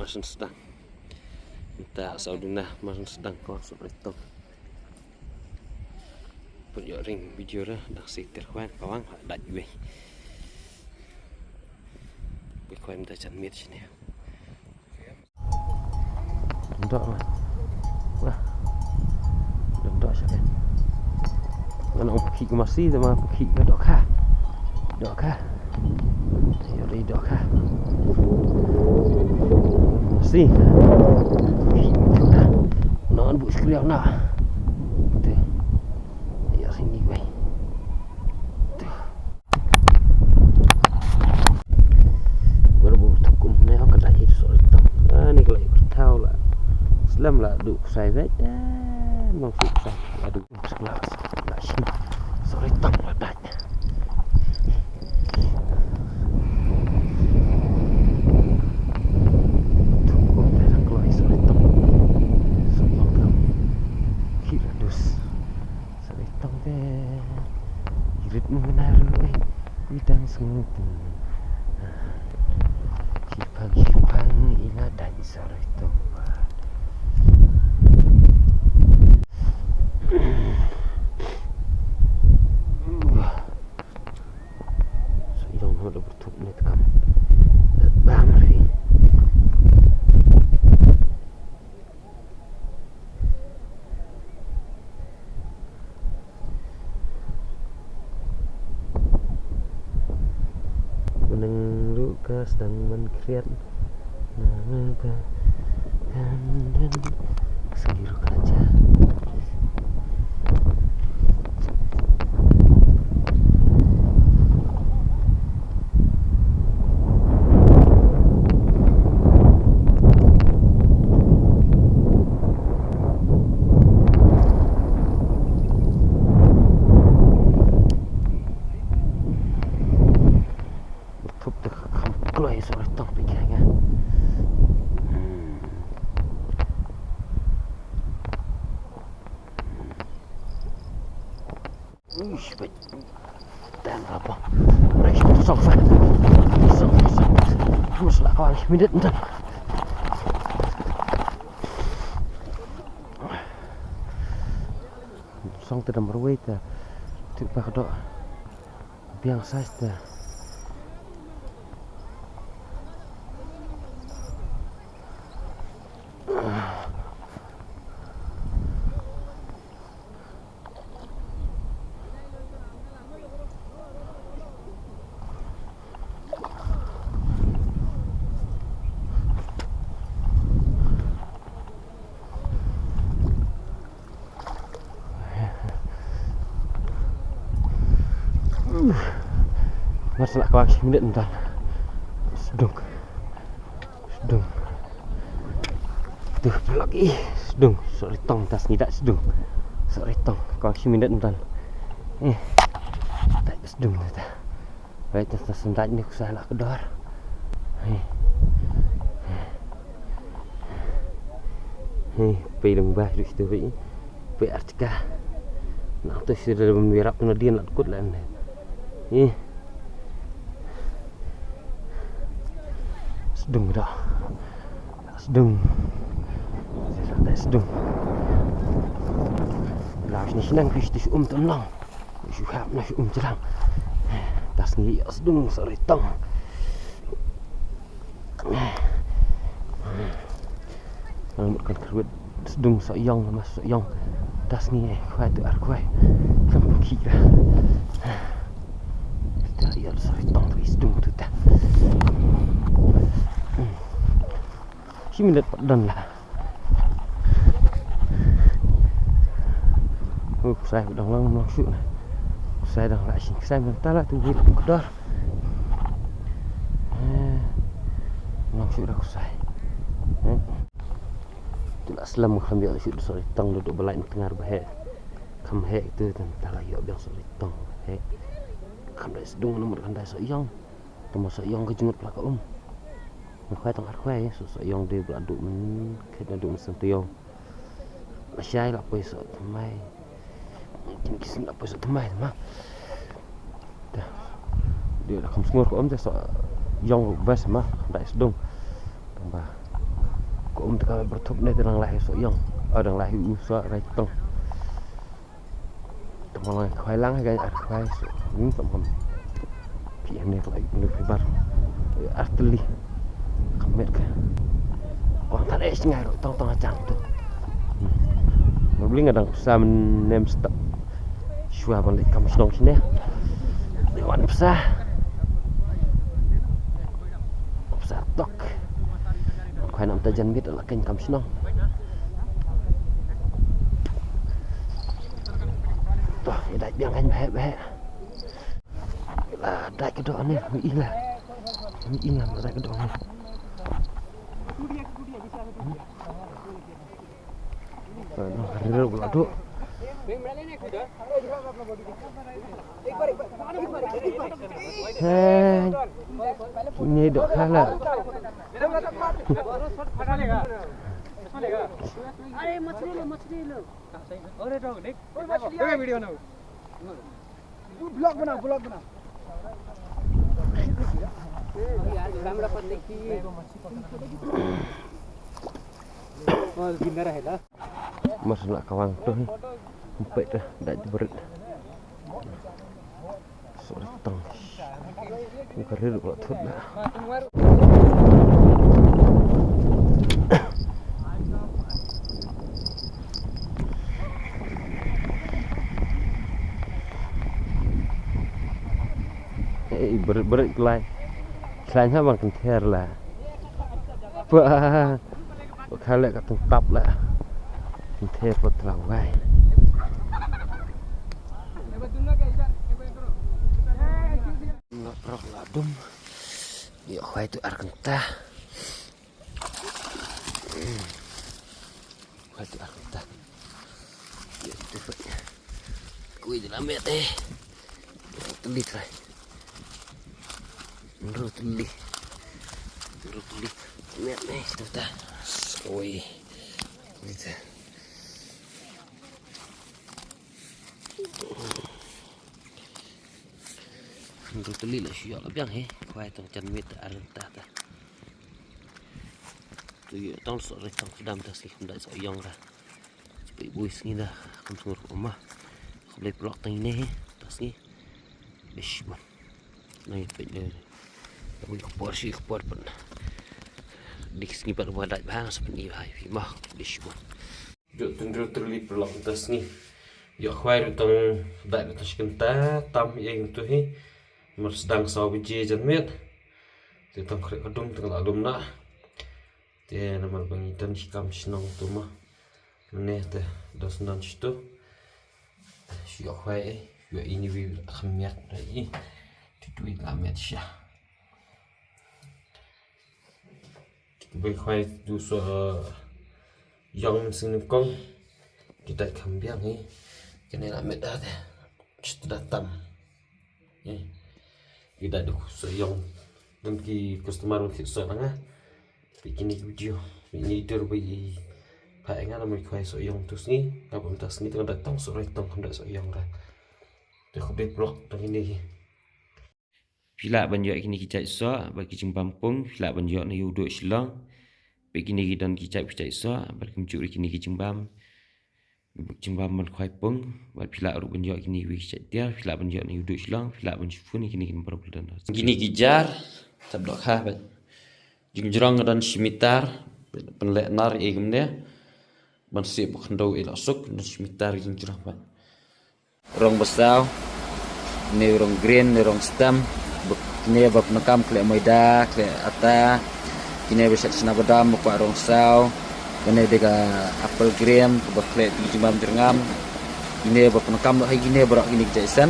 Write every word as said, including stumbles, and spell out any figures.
Sdang. Mynta saw duna mar sdang ka wang Sohrytong. Put ïoh ring video da dang siti khwan ka wang dait wei. Put khwan mynta jan miet sini. Dok lah. Wah. Dok sini. Mana ong phi ka masi sama phi ka dok kha. Dok kha. Ïa ri dok kha. Masi. Phi ka dok kha. Non bu skriaw na. Te. Ïa sini wei. Te. Baroh ba thup kum ne ka dait hi Sohrytong. Ani ka la ïa ka thaw la. Slem la du ksai vet. Nong su ksai la du. Sla la shin. Sohrytong la dait. Thup kum ne la kloi Sohrytong. Sohrytong. Ki la dus. Sohrytong te. Irit mengaru eh. Widang sngewtun. Shipang shipang ila dait Sohrytong. Sohrytong ha da bertup ne tkam. Dat bam ri. Meneng ruh ka sdang ban khriat. Na na ba kan den. Sngewthuh ka ja. Thup te kham kloi Sohrytong phi kha nga. Hmm. Uish, baik. Dan apa? Baik, song fa. Song, song. Mus la kawang minit ntan. Song te dam rwai te. Tu pa ka dok. Biang size te. Mar sla kwang shi minit ntan. Sdung. Sdung. Tuh, pelak ih. Sdung. Sohrytong tas ngi dak sdung. Sohrytong. Kwang shi minit ntan. Eh. Tak sdung ta. Baik, tas tas sendat ni kusai la kedor. Hei. Hei, pei dang bah duk situ pei. Pei artika. Nang tu sida ban wirap na dien la kut la ne. Hei. Sdung dah. Sdung. Sdung. Lah sini senang pis tu um tu nang. Shu hap na shu um jlang. Tas ngi sdung Sohrytong. Ang mut kan kyrwit sdung Sohïong mas Sohïong. Tas ngi khwai tu ar khwai. Kam ki ra. Ta ïa Sohrytong tu sdung tu ta. Shi minit pat don la. Uh, ksai dang long long shu na. Ksai dang la shin ksai mynta la tu wit kdor. Eh, long shu da ksai. Eh. Tu la slam kham ïoh shu Sohrytong du du balai tngar ba he. Kham he tu tan ta la ïoh biang Sohrytong he. Kham da sdung na mut kham da Sohïong. Tamo Sohïong ka jngut pla ka um. Ngi khwai tang ar khwai, so Sohïong de bla du men, khet na du men sentiong. Ba shai la poi so tmai. Kin kisin la poi so tmai ma. Dah. Dia dah kam sngur ko om de Sohïong bas ma, dai sdung. Tamba. Um te ka bar thup ne te dang lah hi soh ïong. Oh, dang lah hi u soh rai tong. Te ma lang khwai lang hi ka ar khwai soh. Ning tam ham. Pi ne klai ne phi bar. Ar tylli. Kam met ka. Kwang than eh sngai ro tong tong a chang tu. Mo bling adang sa men nem stop. Shuwa ban leit kam shnong shine. Dei wan psa. Psa tok. Khwai nam ta jan mit la keiñ kam shnong. To, ïa dait biang keiñ bah bah. La dait ka doh ne, mi ila. Mi ila la dait ka doh ne. Aduh, rir pula tu. Hei, ini dok kalah. अरे मछली लो, मछली लो। अरे तो देख, देख वीडियो ना। Vlog bana, vlog bana. Camera पर देखिए। और जिंदा रहेगा। Mar sna ka wang tu hi. Mpet tu dait bret. Sorry tang. Ka rir ba thut na. Ei, bret bret klai. Klai ha bang kynthei la. Ba, ba kha leh ka tang tap la. Kynthei pat la wai. Nga prok la dum. Ïa khwai tu ar kynta. Khwai tu ar kynta. Ïa tu khwai. Kui de la met eh. Tylli trai. Ru tylli. Ru tylli. Met eh tu ta. Oi. Ni ta. Ru tylli la shu ïoh la biang hi. Khwai tang jan met ar kynta ta. Tu ïoh tang soh re tang kdam ta sngi kham dait soh ïong ra. Spei bui sngi da kham sngur kham ma. Kham dait prok tang ine hi ta sngi. Bish bun. Nai peit ne. Bui khapor shi khapor pun. Dik sngi pat ba dait bha sa pun i bha phi ma. Bish bun. Ïoh tynru tylli prok ta sngi. Ïoh khwai ru tang dait ru ta shi kynta tam ïeng tu hi. Mar sdang saw baje jan miet. Te tang khreh ka dum tang la dum na. Te namar ba ngi tan shi kam shnong tu ma. Mane te dos nan shi tu. Shi ïoh khwai eh. Ïoh ini wi kham miat na i. Ti tu i la miat sha. Ki bai khwai tu so, eh, ïong mynsiem nyngkong. Ki dait kham biang hi. Kane la met da te. Shu da tam. Eh. Ki dait du so ïong. Don ki customer wan ki so la nga. Peit kine ki video. Peit kine ki dur bai. Pha nga la mai khwai so ïong tu sngi. Nga bam ta sngi tu nga dait tang so rai tang kham dait so ïong ra. Te khublei prok tang kine ki. Phi lah ban ïoh kine ki jait soh bad ki jingbam pung, phi lah ban ïoh na ïa u duh Shillong. Bad kine ki don ki jait, ki jait soh bad kumjuh ruh kine ki jingbam, jingbam ban khwai pung. Bad phi lah ruh ban ïoh kine ki jait tiar, phi lah ban ïoh na ïa u duh Shillong, phi lah ban shu phone ïa kine ki number ba la don. Kine ki jar, tap dohkha bad jingjrong ka don shi mitar, pynleh nar ïa kumne. Ban sih ba khyndew ïa la suk, don shi mitar jingjrong bad. Rong basaw, ne rong green, ne rong stem, ba kine ba pyndonkam khleh maida, khleh ata, kine ba shet chna badam, ba kwah rong saw, kane de ka apple green, ba khleh ti jingbam jyrngam, kine ba pyndonkam ba hai kine baroh kine ki jait sen.